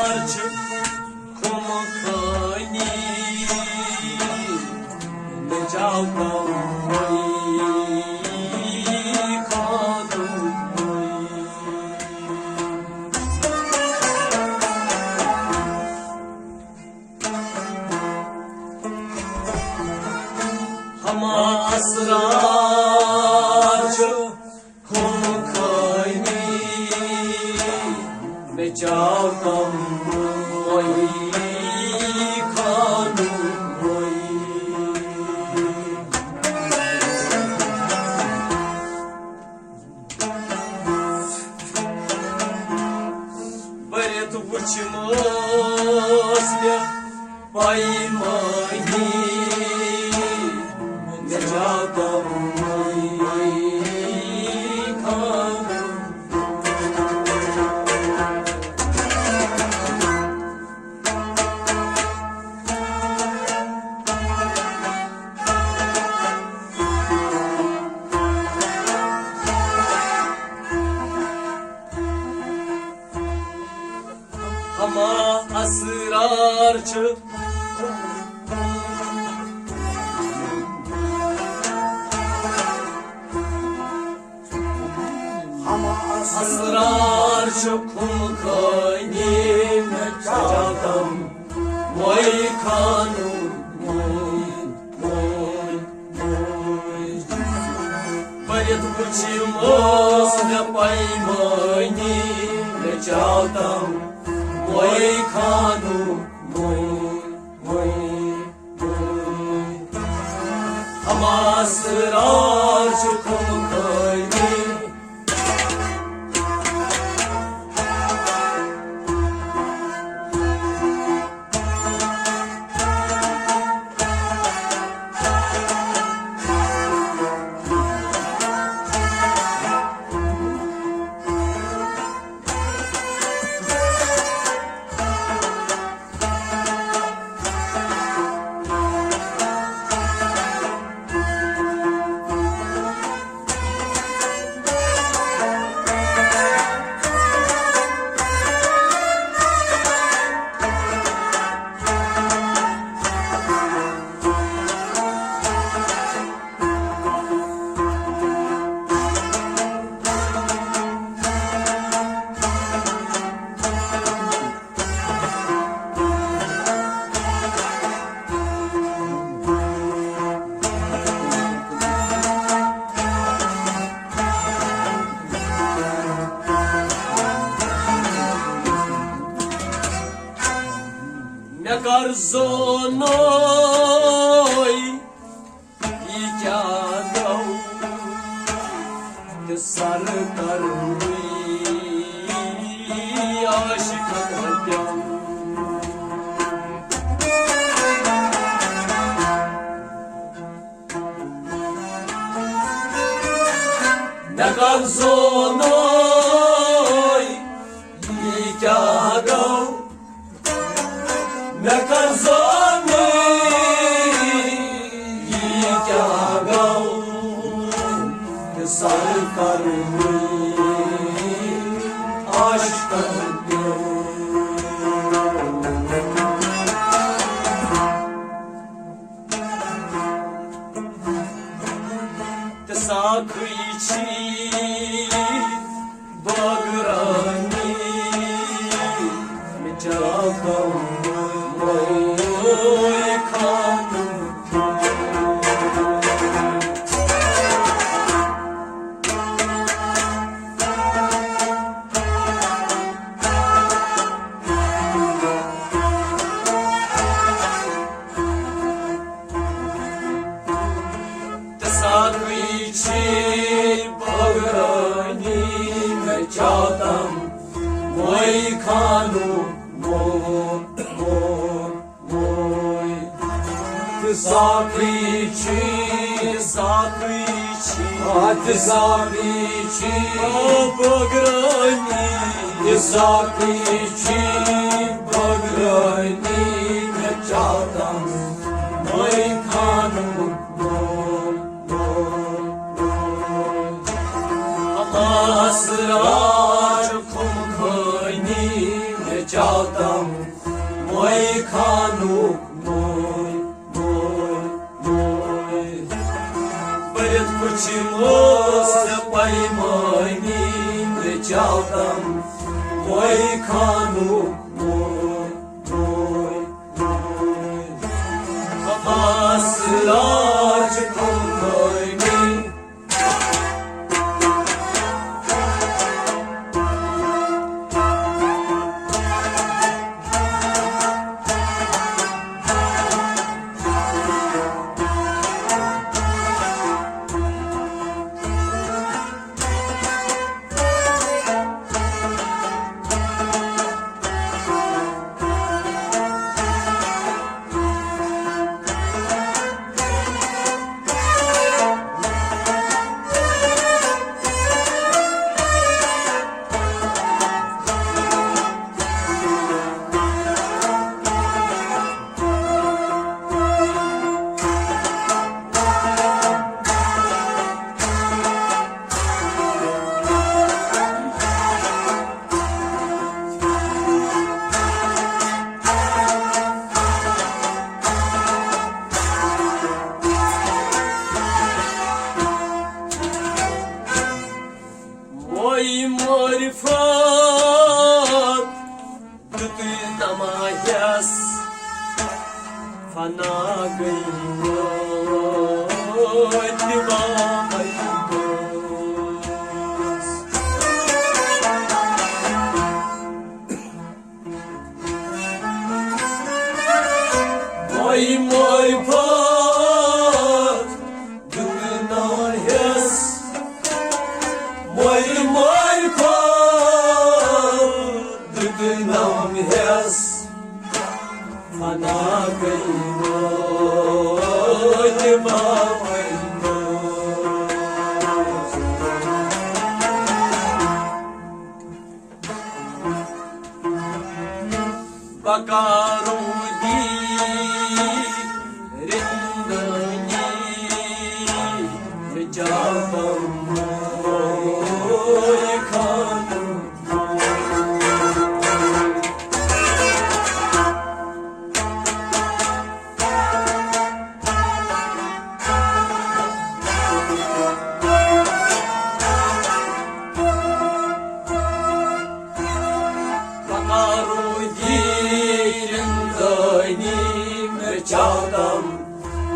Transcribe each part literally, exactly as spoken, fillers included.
چھِ کھُم خٲنی، مےٚ چاو تَوَے خانُن۔ ہما اسرار چھُ کھُم خٲنی، مےٚ چاو تَوَے خانُن۔ بٔرِتھ وُچھمٕژ مےٚ پیمٲنی، مےٚ چاو تَوَے خانُن۔ ہما اسرار چھِ اسرار چھُ کھُم خٲنی، مےٚ چاو تَوَے خانُن۔ بٔرِتھ وُچھمٕژ مےٚ پیمٲنی، مےٚ چاو تَوَے خانُن۔ ہما اسرار چھُ کھُم خٲنی۔ مےٚ کر زونوے یہِ کیٛاہ گوٚو تہٕ سر کروٕے عاشقن پیوٚو۔ مےٚ کر زونوے یہِ کیٛاہ گوٚو، مےٚ کر زانٕے یہِ کیٛاہ گوٚو، سر کروٕے عاشقن پیوٚو۔ تہٕ ساکھٕے چھی بٲگرٲنی، مےٚ چاو تَوَے خانُن۔ تہٕ ساکھٕے چھی بٲگرٲنی، مےٚ چاو تَوَے خانُن۔ تہٕ ساکھٕے چھی، ساکھٕے چھی، آ، تہٕ ساکھٕے چھی بٲگرٲنی، تہٕ ساکھٕے چھی بٲگرٲنی، مےٚ چاو تَوَے خانُن۔ اسرار کھُم خٲنی، مےٚ چاو مٲے خانُک مٲے، مٲے، مٲے۔ بٔرِتھ پُچھِم ٲس پیمٲنی، مےٚ چاو تم مٲے خانُک مٲے، مٲے، مٲے۔ خاص راج کم مٲنی۔ وۄے معرفت دیُتُے تماہس، فنا گٔے وٲتۍ وٲتۍ۔ وۄے معرفت دیُت نہٕ ہٮ۪س، وۄے معرفت دیُت نہٕ ہٮ۪س، فنا گٔے وٲتۍ وٲتۍ۔ بکارو دی رندنی، رچاو تم مٲے خانُک۔ پکارو دی رندنی، مےٚ چاو تم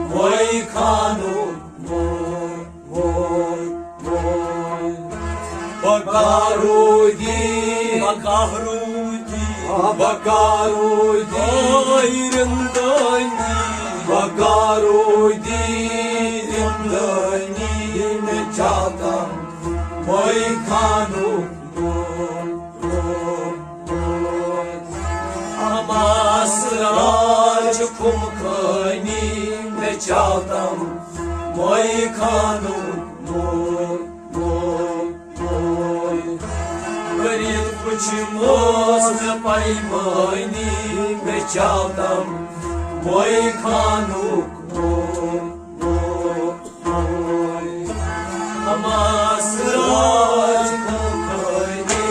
مٲے خانُک مٲے، مٲے، مٲے۔ بکارو دی، بکارو دی، بکارو دی، مٲے رندنی۔ بکارو دی رندنی، مےٚ چاو تم مٲے خانُک مٲے، مٲے، مٲے۔ حماس راج کم خٲنی، مےٚ چاو تم مٲے خانُک مٲے، مٲے، مٲے۔ غریب پُچھِم ٲس مےٚ پیمٲنی، مےٚ چاو تم مٲے خانُک مٲے، مٲے، مٲے۔ حماس راج کم خٲنی۔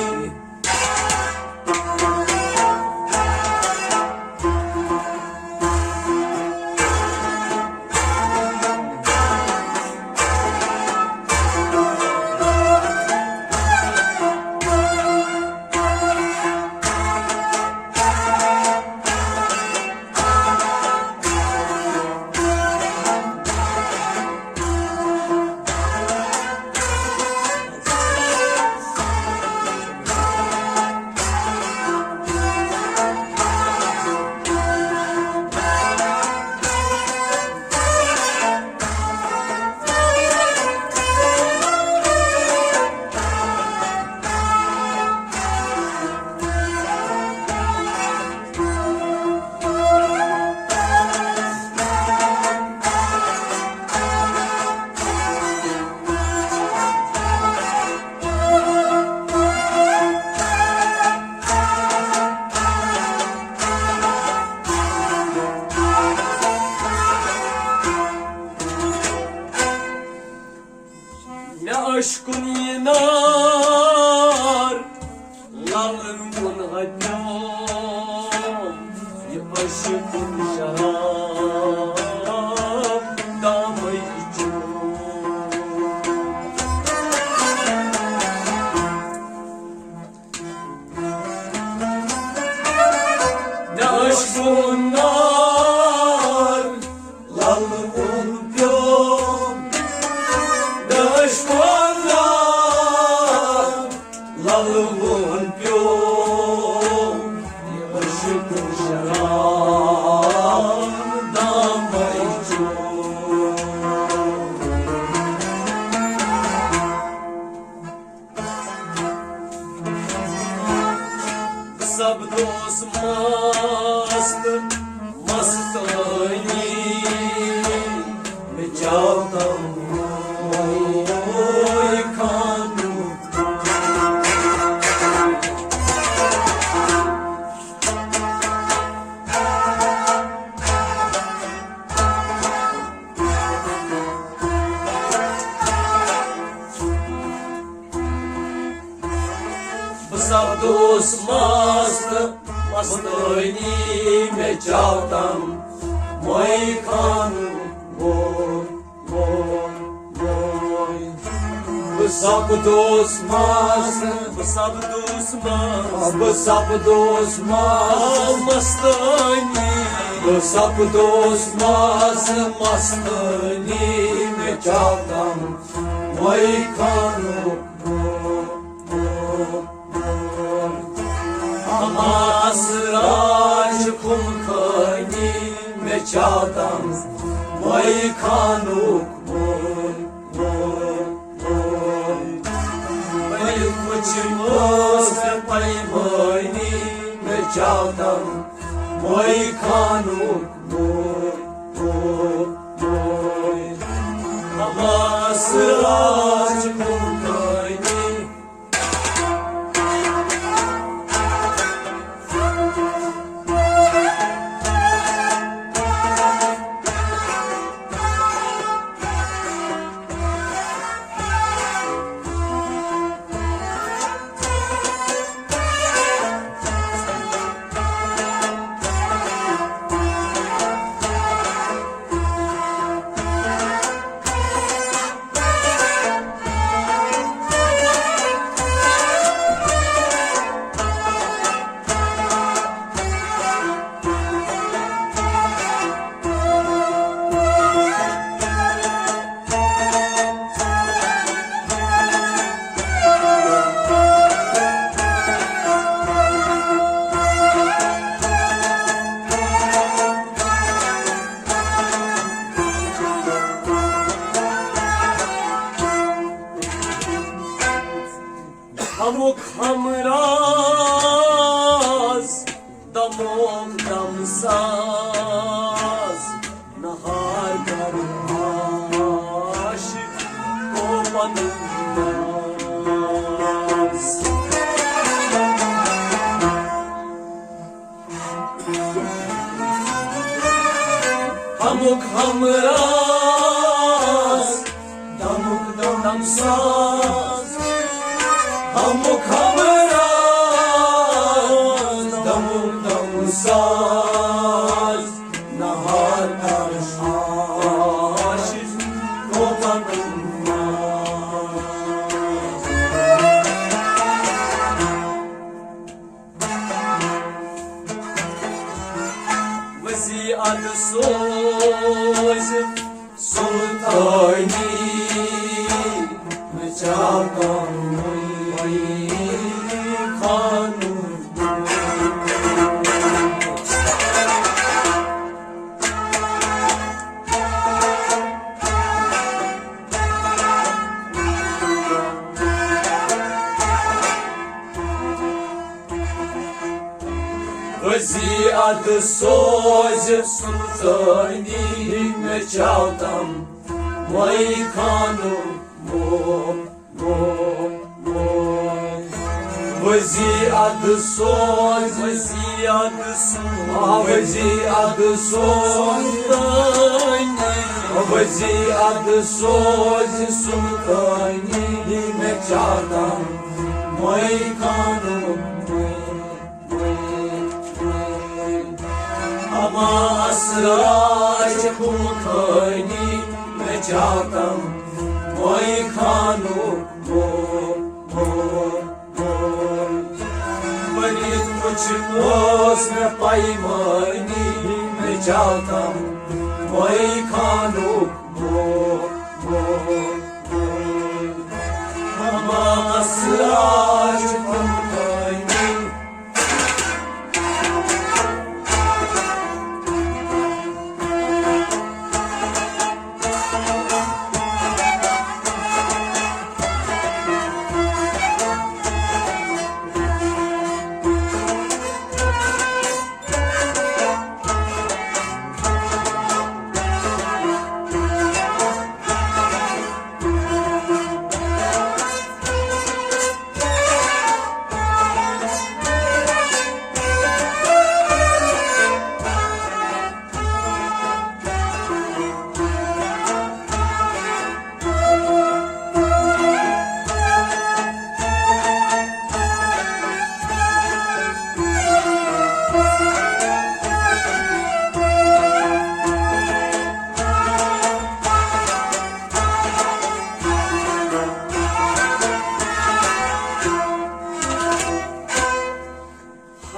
مےٚ ٲشکُن یہِ نار لَلَن کُن ہَتیو۔ عاشقُن شراب دامَے چوب۔ نہ عشقُن نار لعلُن پیوم، نہ عشقُن نار لعلُن پیوم، عشق شراب دامَے چوب۔ سپدوس مست مستٲنی، مےٚ چاو تموے خانُک۔ بہٕ سپدوس مست مستٲنی، مےٚ چاو تموے خانُک۔ بہٕ سپدوس مست، بہٕ سپدوس مست، بہٕ سپدوس مست مستٲنی، بہٕ سپدوس مست مستٲنی، مےٚ چاو تموے خانُک۔ حماس راج خون خٲنی، مےٚ چاو تموے خانُک۔ مےٚ وٕچھ مٲس پیمٲنی، مےٚ چاو تموے خانُک۔ حماس راج خون خٲنی۔ ہمُک ہمراز، دموک دمساز، نہار کرٕ عاشق کوپن ناز۔ ہمُک ہمراز، دمُک دمساز، ہمُک ہمراز، دمُک دمساز، نہار عرش عاشق کوپن ناز۔ وزیرِ عہد سوزِ سلطانی، نچاو تموے خانُک۔ وزیرِ عہد سوزِ سلطانی، نچاو تموے خانُک۔ وزیرِ عہد سوزِ، وزیرِ عہد سوزِ، آ، وزیرِ عہد سوزِ سلطانی، وزیرِ عہد سوزِ سلطانی، نچاو تموے خانُک۔ اما اسرار چھِ کُم خٲنی مےٚ چاکم، موے خانُک مول، مول، مول۔ پٔرِتھ وُچھ اوس مےٚ پیمٲنی مےٚ چاکم، موے خانُک مول، مول، مول۔ اما اسرار چھِ کُم خٲنی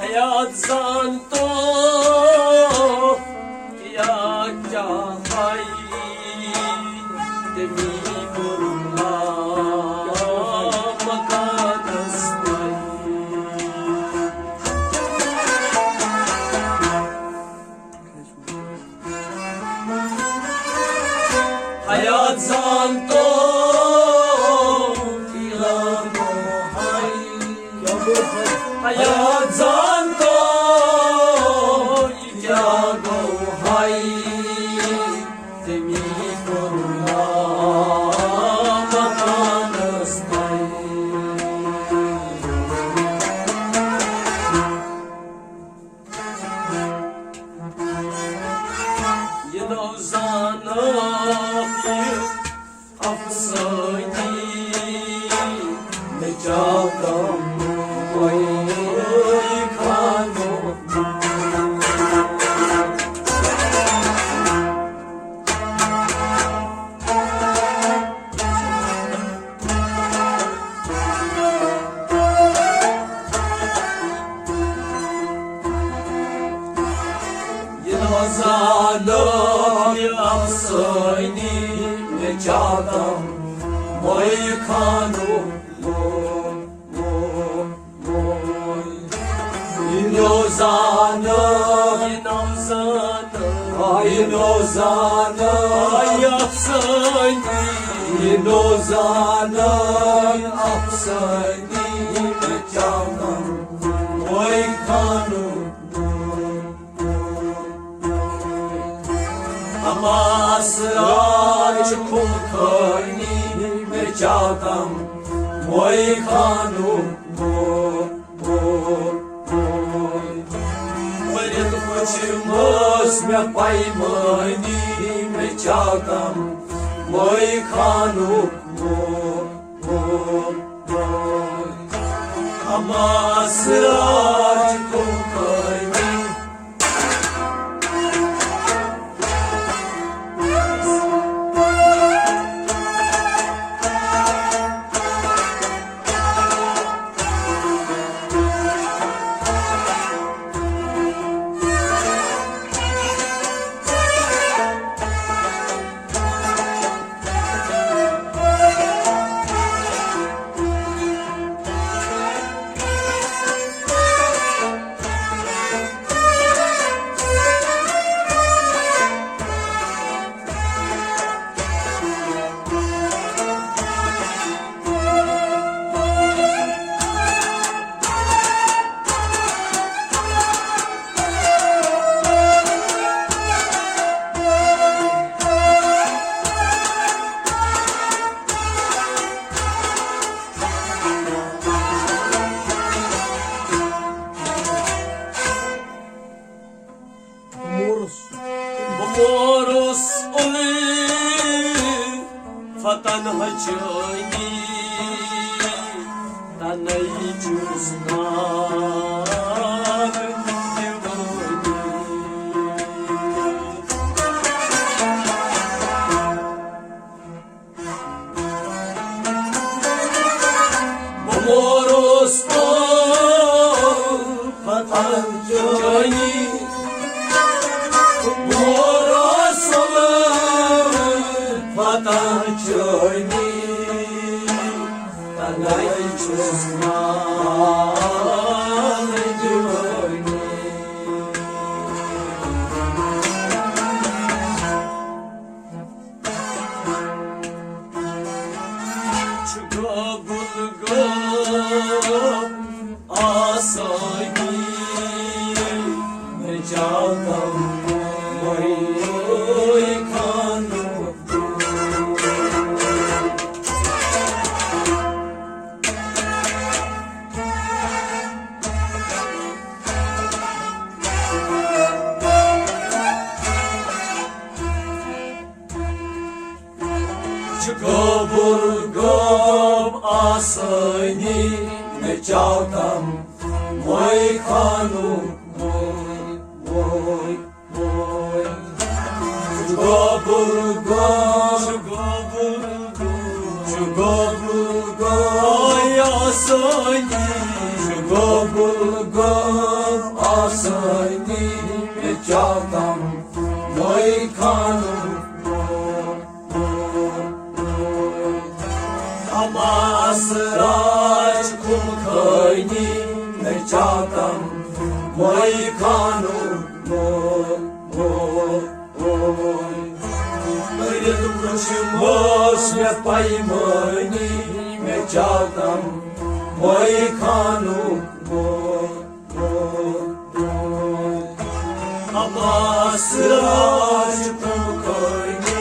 حیات زانتو یا کیا پائی تمی برلا مکانس پائی۔ حیات زانتو، حیات زانتو، کیا گو ہائی، تمی کرنا مکانس تائی۔ یہ نو زانو یہ افسانی مچاکم وی خانو۔ یہ نوزانو یہ افسانی مچاکم موی خانو۔ Movie, movie, movie. یہ نوزانو، یہ نوزانو، آ، یہ نوزانو، آ، یہ افسانی۔ یہ نوزانو، یہ افسانی مچاکم موی خانو۔ اما اسرار چھِ کُم خٲنی مےٚ چاکم موے خانُک مول، مول، مول۔ پٔرِتھ وُچھ مٲس مےٚ پیمٲنی مےٚ چاکم موے خانُک مول، مول، مول۔ اما اسرار چھِ کُم خٲنی مورس۔ بہٕ مورُس اُلفت تنہا چٲنی، تنہائی چھُس ناگ دیوٲنی۔ بورا سلام فتح چٲنی، تنہائی چھُس نال جوانی۔ چھُ گوٚبُل گوٚب آسٲنی، مےٚ چاو تَم وَے خانُک۔ چھُ گوٚبُل گوٚب آسٲنی، مےٚ چاو تَم وَے خانُک وَے۔ چھُ گوٚبُل گوٚب، چھُ گوٚبُل گوٚب، چھُ گوٚبُل گوٚب آسٲنی، چھُ گوٚبُل گوٚب آسٲنی، مےٚ چاو تَم وَے خانُک۔ حماس راج کُن خٲنی، مےٚ چاو تَم وَے خانُک۔ کٔرِتھ وٕچھ مٲس مےٚ پیمٲنی، مےٚ چاو تَم وَے خانُک۔ عباس راج تم خٲنی۔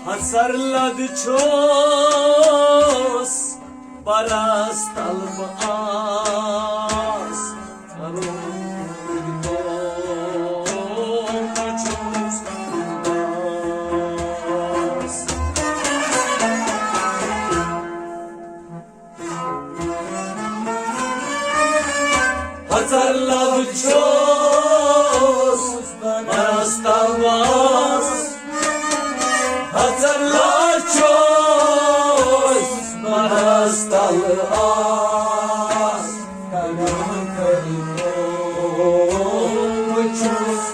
ہژر لد چھوس برس تل بہٕ آس، کرو چھوس اداس۔ ہژر لد چھوس برس تل بہٕ آس، ہژر لد چھوس برس تل آس، کرم کرو چھوس۔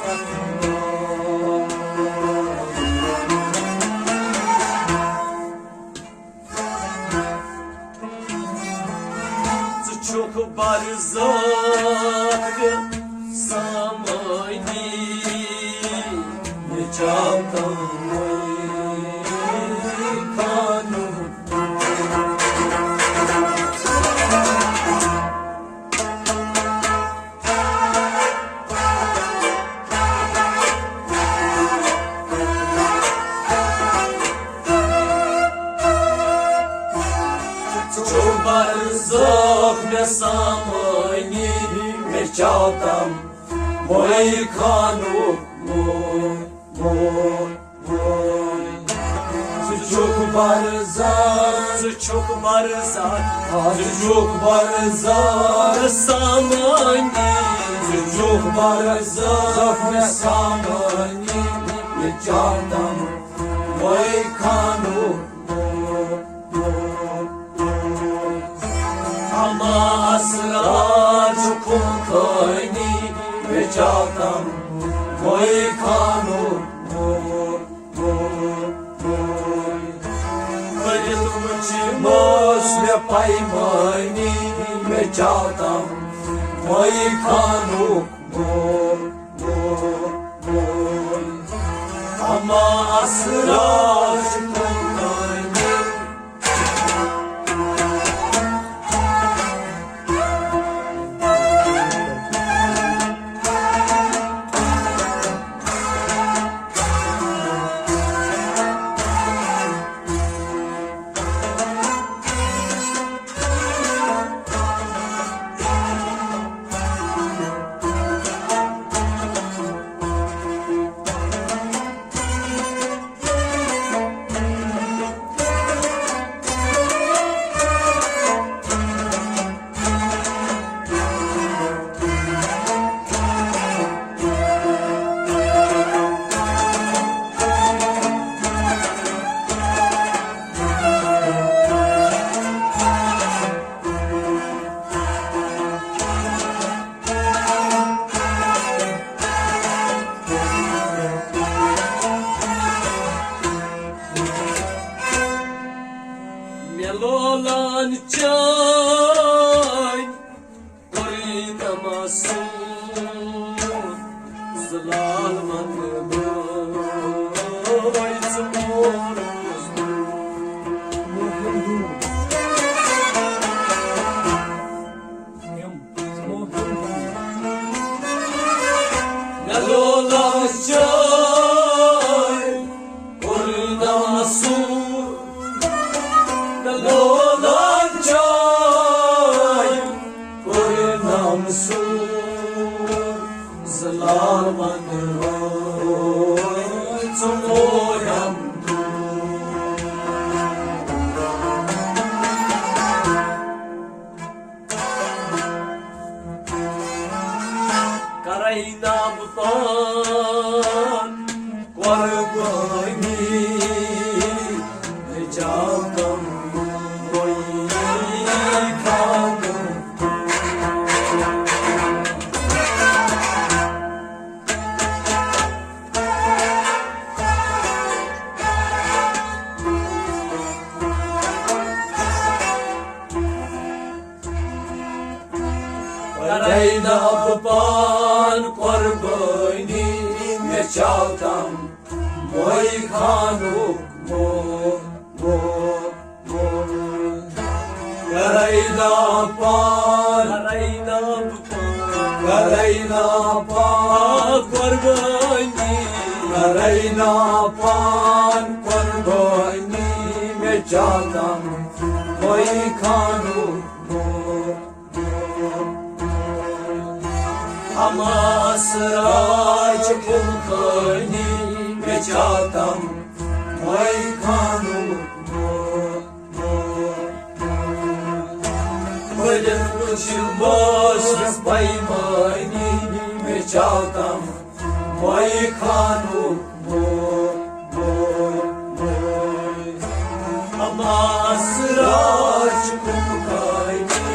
ژٕ چھُکھ برزخ سامٲنی، مےٚ چاو تَمے خانُک۔ چھُ برزخ مےٚ سامٲنی، مےٚ چاو تَمے خانُک۔ ژٕ چھُکھ برزخ، ژٕ چھُکھ برزخ، ژٕ چھُکھ برزخ سامٲنی، ژٕ چھُکھ برزخ سامٲنی، مےٚ چاو تَمے خانُک۔ حماس راج کُن خٲنی، مےٚ چاو تَمے خانُک۔ کٔرِتھ وٕچھ مٲس مےٚ پیمٲنی، مےٚ چاو تَمے مٲیی خانُک مول، مول، مول۔ اما اسرار چھُ قربٲنی۔ مےٚ لولان چٲنۍ پوٗرٕ نماز سوٗر، زٕ لال ونہٕ بٲے ژٕ مول مزدوٗر۔ مےٚ لولان چٲنۍ پوٗرٕ نماز سوٗر، مےٚ لولان چٲنۍ پوٗرٕ نماز سوٗر، زٕ لال ونہٕ بٲے ژٕ مول مزدوٗر۔ کرے نا بہٕ پان قربٲنی، جاکم روی خانُک۔ کرے نا بہٕ پان قربٲنی، مےٚ چھا تم مٲیی خانُک مول، مول، مول۔ کرے نا پان، کرے نا پان، کرے نا پان قربٲنی، کرے نا پان قربٲنی، مےٚ چھا تم مٲیی خانُک مول۔ اما اسرار چھُ پُلخٲنی، مےٚ چھا تم مٲیی خانُک مول۔ پٔرِتھ وٕچھِتھ بٲژ پیمٲنی، مےٚ چھا تم مٲیی خانُک مول، مول، مول۔ اما اسرار چھُ پُلخٲنی۔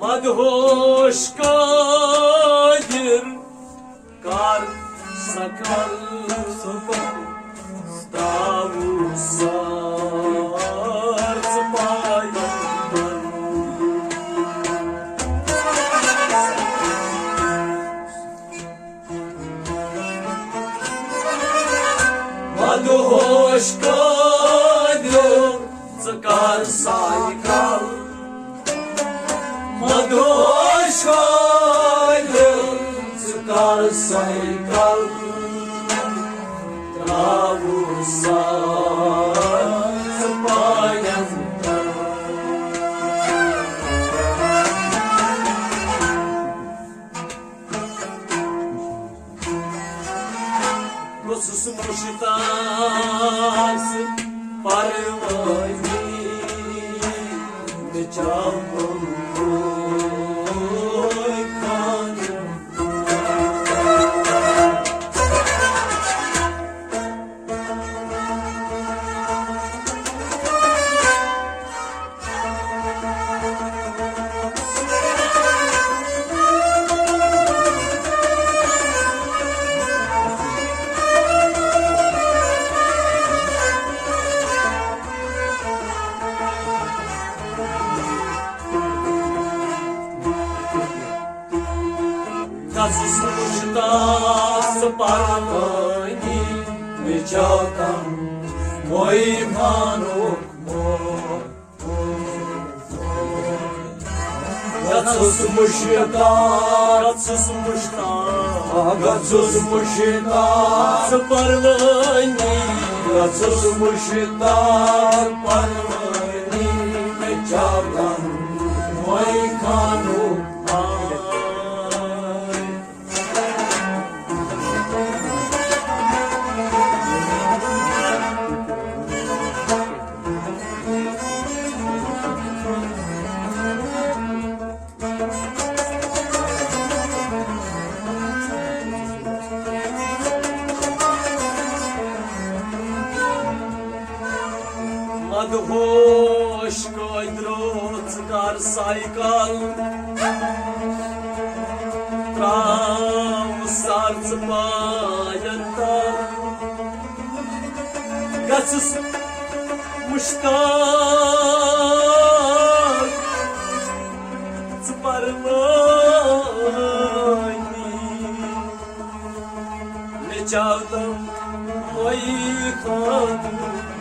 مدہوش قادر کر سکل سکل داوود سر ژٕ پایہِ۔ مدہوش قادر ژٕ کر سایکل، مدہوش قادر ژٕ کر سایکل، تراوُس سر ژٕ گژھُس مُشتاق پروٲنی، مےٚ چھا کم مہمانُک موت۔ گژھُس مُشتاق، گژھُس مُشتاق، گژھُس مُشتاق پروٲنی، گژھُس مُشتاق پروٲنی، مےٚ چھا کم مہمانُک موت۔ مدہوش قٲدرو، ژٕ کر سایکل تراو سر ژٕ پاین تل۔ گژھُس مُشتاق ژٕ پروٲنی، مےٚ چاو تم وۄنۍ خٲطرٕ۔